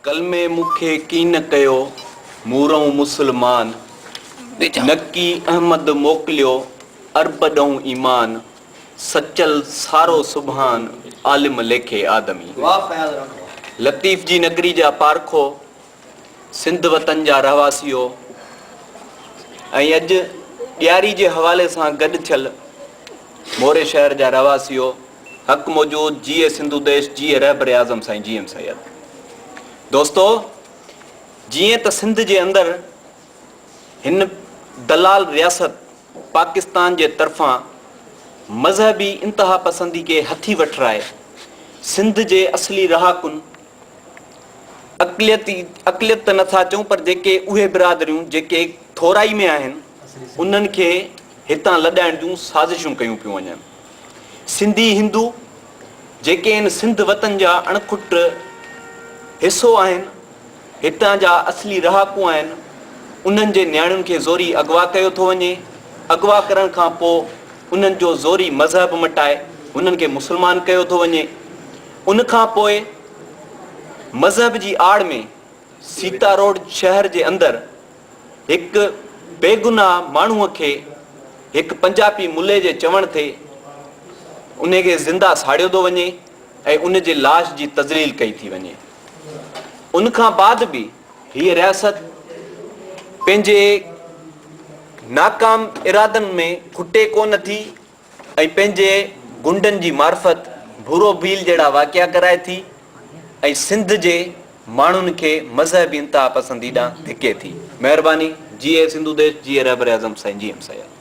ڪلمي مون کي ڪين ڪيو، مورئون مسلمان، نڪي احمد موڪليو، عرب ڏئون ايمان، سچل سارو سبحان، عالم ليکي آدمي. لطيف جي نگري جا پارکو، سنڌ وطن جا رهواسيو ۽ اڄ ڏياري جي حوالي سان گڏ ٿيل موري شهر جا رهواسيو، حق موجود، جيئي سنڌو ديش، جيئي رهبر اعظم سائين جي ايم سيد. دوستو جيئن ته سنڌ جي اندر هن دلال رياست پاڪستان جي طرفان مذهبي انتها پسندي کي هٿي وٺرائي سنڌ جي اصلي رهاڪن اقليتي اقليت ته نٿا چئون پر جيڪي اهي برادريون جيڪي ٿورائي ۾ آهن انهن کي هتان لڏائڻ جون سازشون ڪيون پيون وڃن. سنڌي هندو جيڪي هن سنڌ وطن جا اڻکٽ حصو آهن، هتان جا اصلي رهاڪو آهن، انهن جي نياڻين کي زوري اغوا ڪيو ٿو وڃي، اغوا ڪرڻ کان پوء انهن جو زوري مذهب مٽائي هنن کي مسلمان ڪيو ٿو وڃي، ان کان پوء مذهب جي آڙ ۾ سيتا روڊ شهر جي اندر هڪ بيگناهه ماڻهوء کي هڪ پنجابي ملي جي چوڻ تي انهي کي زنده ساڙيو ٿو وڃي ۽ ان جي لاش جي تذليل ڪئي ٿي وڃي. ان کان بعد به هيء رياست پنهنجي ناڪام ارادن ۾ کٽي ڪو نه ٿي ۽ پنهنجي غنڊن جي معرفت ڀورو ڀيل جهڙا واقعا ڪرائي ٿي ۽ سنڌ جي ماڻهن کي مذهبي انتها پسندي ڏانهن ڌڪي ٿي. مهرباني. جيئي سنڌو ديش جيئي رهبر اعظم سائين جي ايم سيد.